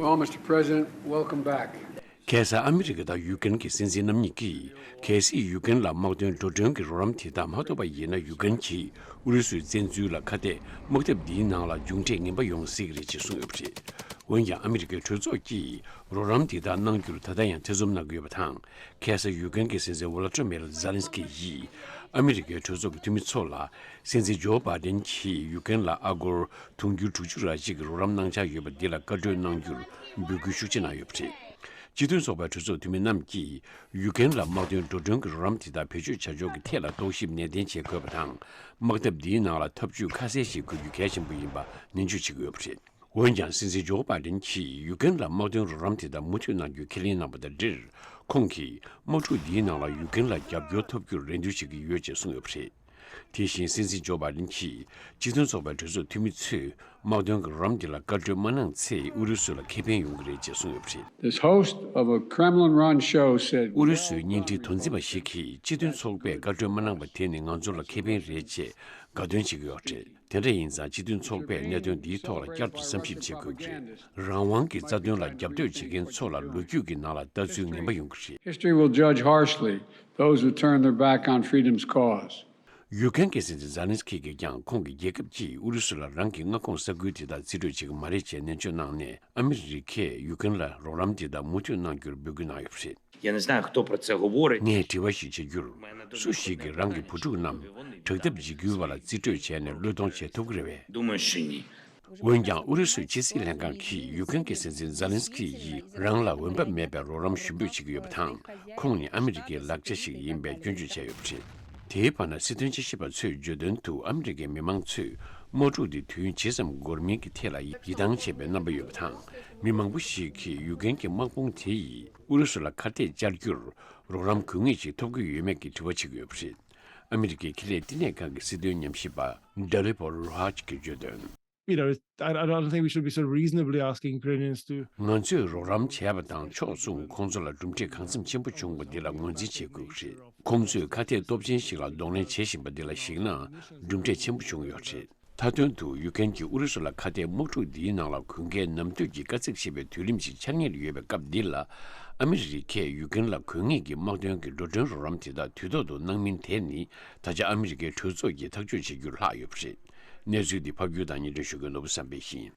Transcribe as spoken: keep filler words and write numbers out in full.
Well, Mister President, welcome back. ཁ་སང་ཨ་མི་རི་ཀ་དང་ཡུ་ཀེན་གྱི་སྲིད་འཛིན་རྣམ་གཉིས་ཀྱིས། གལ་སྲིད་ཡུ་ཀེན་ལ་དམག་དོན་འགྲོ་གྲོན་གྱི་རོགས་རམ་དེ་དག་མ་ཐོབ་པ་ཡིན་ན། ཡུ་ཀེན་གྱིས་ཨུ་རུ་སུའི་བཙན་འཛུལ་ལ་ཁ་གཏད། དམག་འཐབ་འདིའི་ནང་ལ་མཇུག་འབྲས་ངན་པ་ཡོང་སྲིད་ཀྱི་རེད་ཅེས་གསུངས་ཡོད་པ་རེད། འོན་ཀྱང་ཨ་མི་རི་ཀའི་གྲོས་ཚོགས་ཀྱིས་རོགས་རམ་དེ་དག་གནང་རྒྱུར་ད་ལྟ་ཡང་ཐེ་ཚོམ་གནང་གི་ཡོད་པ་དང་། ཁ་སང་ཡུ་ཀེན་གྱི་སྲིད་འཛིན་ཝོ་ལོ་ཏྲ་མེར་ཛེ་ལན་སི་ཀི་ཡིས་ཨ་མི་རི་ཀའི་གྲོས་ཚོགས་ཀྱི་འཐུས་མི་ཚོ་ལ། སྲིད་འཛིན་ཇོ་བྷའི་ཌེན་གྱིས་ཡུ་ཀེན་ལ་ཨ་སྒོར་དུང་ཕྱུར་དྲུག་ཅུ་རེ་གཅིག་གི་རོགས་རམ་གནང་འཆར་ཡོད་པ་འདི་ལ་བཀའ་འཁྲོལ་གནང་རྒྱུར་འབོད་སྐུལ་ཤུགས་ཆེ་གནང་ཡོད་པ་རེད། སྤྱི་མཐུན་ཚོགས་པའི་གྲོས་ཚོགས་འཐུས་མི་རྣམས་ཀྱིས་ཡུ་ཀེན་ལ་དམག་དོན་འགྲོ་གྲོན་གྱི་རོགས་རམ་དེ་དག་བེད་སྤྱོད་བྱ་ཕྱོགས་ཀྱི་ཐད་ལ་རྟོག་ཞིབ་ནན་ཏན་བྱེད་དགོས་པ་དང་། དམག་འཐབ་འདིའི་ནང་ལ་ཐབས་ཇུས་ཁ་གསལ་ཞིག་དགོས་རྒྱུ་གལ་ཆེན་པོ་ཡིན་པ་ནན་བརྗོད་བྱེད་ཀྱི་ཡོད་པ་རེད། འོན་ཀྱང་སྲིད་འཛིན་ཇོ་བྷའི་ཌེན་གྱིས་ཡུ་ཀེན་ལ་དམག་དོན་རོགས་རམ་དེ་དག་མུ་མཐུད་གནང་རྒྱུ་ཁས་ལེན་གནང་བ་དང་འབྲེལ། ཁོང་གིས་དམག་འཁྲུག་འདིའི་ནང་ལ་ཡུ་ཀེན་ལ་རྒྱབ་སྐྱོར་ཐོབ་རྒྱུར་རེ་འདུན་བྱེད་ཀྱི་ཡོད་ཅེས་གསུངས་ཡོད་པ་རེད། དེ་བཞིན་སྲིད་འཛིན་ཇོ་བྷའི་ཌེན་གྱིས་སྤྱི་མཐུན་ཚོགས་པའི་གྲོས་ཚོགས་འཐུས་མི་ཚོས་དམག་དོན་གྱི་རོགས་རམ་འདི་ལ་བཀའ་འཁྲོལ་མ་གནང་ཚེ། ཨུ་རུ་སུ་ལ་ཁེ་ཕན་ཡོང་གི་རེད་ཅེས་གསུངས་ཡོད་པ་རེད། This host of a Kremlin-run show said, ཨུ་རུ་སུའི་བརྙན་འཕྲིན་མདོ་འཛིན་པ་ཞིག་གིས་སྤྱི་མཐུན་ཚོགས་པས་བཀའ་འཁྲོལ་མ་གནང་བ་དེ་ནི་ང་ཚོ་ལ་ཁེ་ཕན་རེད་ཅེས་དགའ་སྟོན་བྱེད་ཀྱི་ཡོད་རེད། དེ་འདྲ་ཡིན་ཙང་། སྤྱི་མཐུན་ཚོགས་པས་གནད་དོན་འདིའི་ཐོག་ལ་བསྐྱར་དུ་བསམ་ཞིབ་བྱེད་དགོས་ཀྱི་རེད། རང་དབང་གི་རྩ་དོན་ལ་རྒྱབ་གཏོད་བྱེད་མཁན་ཚོ་ལ་ལོ་རྒྱུས་ཀྱི་ནང་ལ་ལྟ་ཚུལ་ངན་པ་ཡོང་གི་རེད། History will judge harshly those who turn their back on freedom's cause. ཡུ་ཀེན་གྱི་སྲིད་འཛིན་ཛེ་ལན་སི་ཀི་གིས་ཀྱང་། ཁོང་གི་རྒྱལ་ཁབ་ཀྱིས་ཨུ་རུ་སུ་ལ་རང་གི་མངའ་ཁོངས་ས་ཁུལ་དེ་དག་རྩིས་སྤྲོད་བྱེད་ཀྱི་མ་རེད་ཅེས་ནན་བརྗོད་གནང་ནས། ཨ་མི་རི་ཀས་ཡུ་ཀེན་ལ་རོགས་རམ་དེ་དག་མུ་མཐུད་གནང་རྒྱུར་འབོད་སྐུལ་གནང་ཡོད་པ་རེད། Я не знаю, кто про це говорить. ངས་དྲི་བ་ཞིག་བྱ་རྒྱུར། སུ་ཞིག་གིས་རང་གི་བུ་ཕྲུག་རྣམས་དྲག་འཐབ་འཇིགས་སྐུལ་བ་ལ་རྩིས་སྤྲོད་བྱས་ནས་བློས་གཏོང་བྱེད་ཐུབ་ཀྱི་རེད་པས། Думаю, что нет. འོན་ཀྱང་། ཨུ་རུ་སུའི་ཕྱི་སྲིད་ལྷན་ཁང་གིས་ཡུ་ཀེན་གྱི་སྲིད་འཛིན་ཛེ་ལན་སི་ཀི་ཡིས་རང་ལ་འོས་འབབ་མེད་པའི་རོགས་རམ་ཞུ་འབོད་བྱེད་ཀྱི་ཡོད་པ་དང་། ཁོང་ནི་ཨ་མི་རི་ཀའི་ལག་ཆ་ཞིག་ཡིན་པའི་སྐྱོན་བརྗོད་བྱས་ཡོད་པ་རེད། དེའི་བར་ན། སྲིད་དོན་དཔྱད་ཞིབ་པ་ཚོས་བརྗོད་དོན་དུ། ཨ་མི་རི་ཀའི་མི་མང་ཚོས་དམག་འཁྲུག་འདི་དུས་ཡུན་ཇི་ཙམ་འགོར་མིན་གྱི་ཐད་ལ་ཡིད་ཐང་ཆད་པའི་རྣམ་པ་ཡོད་པ་དང་། མི་མང་པོ་ཞིག་གིས་ཡུ་ཀེན་གྱི་དམག་དཔུང་དེ་ཡིས་ཨུ་རུ་སུ་ལ་ཁ་གཏད་བཅར་རྒྱུར་རོགས་རམ་དགོས་ངེས་ཤིག་ཐོབ་ཀྱི་ཡོད་མེད་ཀྱི་དྲི་བ་བྱེད་ཀྱི་ཡོད་པ་རེད། ཨ་མི་རི་ཀའི་ཁེ་ལས་བསྟི་གནས་ཁང་གི་སྲིད་དོན་ཉམས་ཞིབ་པ་Dalibor Rohac གིས་བརྗོད་དོན། You know, I, I don't think we should be so reasonably asking Ukrainians to. ང་ཚོས་རོགས་རམ་བྱས་པ་དང་ཕྱོགས་མཚུངས་ཁོང་ཚོ་ལ་གྲུབ་འབྲས་གང་འཚམ་ཆེན་པོ་བྱུང་བ་འདི་ལ་ངོས་འཛིན་བྱེད་དགོས་ཀྱི་རེད། ཁོང་ཚོས་ཁ་གཏད་སྟོབས་ཆེན་ཞིག་ལ་གདོང་ལེན་བྱེད་བཞིན་པ་འདི་ལ་གཞིགས་ན། གྲུབ་འབྲས་ཆེན་པོ་བྱུང་ཡོད་རེད། མཐའ་དོན་དུ། ཡུ་ཀེན་གྱིས་ཨུ་རུ་སུ་ལ་ཁ་གཏད་དམག་འཁྲུག་འདིའི་ནང་ལ་གུན་གས་ནམ་དུས་ཀྱི་དཀའ་ཚེགས་ཆེ་བའི་དུས་རིམ་ཞིག་འཆར་ངེས་ཡོད་པའི་སྐབས་འདི་ལ། ཨ་མི་རི་ཀས་ཡུ་ཀེན་ལ་དགོས་ངེས་ཀྱི་དམག་དོན་གྱི་འགྲོ་གྲོན་རོགས་རམ་དེ་དག་དུས་ཐོག་ཏུ་གནང་མིན་དེ་ནི། ད་ཆ་ཨ་མི་རི་ཀའི་གྲོས་ཚོགས་ཀྱིས་ཐག་གཅོད་བྱེད་རྒྱུར་ལྷག་ཡོད་པ་རེད། གནས་ཚུལ་འདི་ཕབ་སྒྱུར་དང་སྙན་སྒྲོན་ཞུ་མཁན་ནོར་བུ་བསམ་འཕེལ་ཡིན།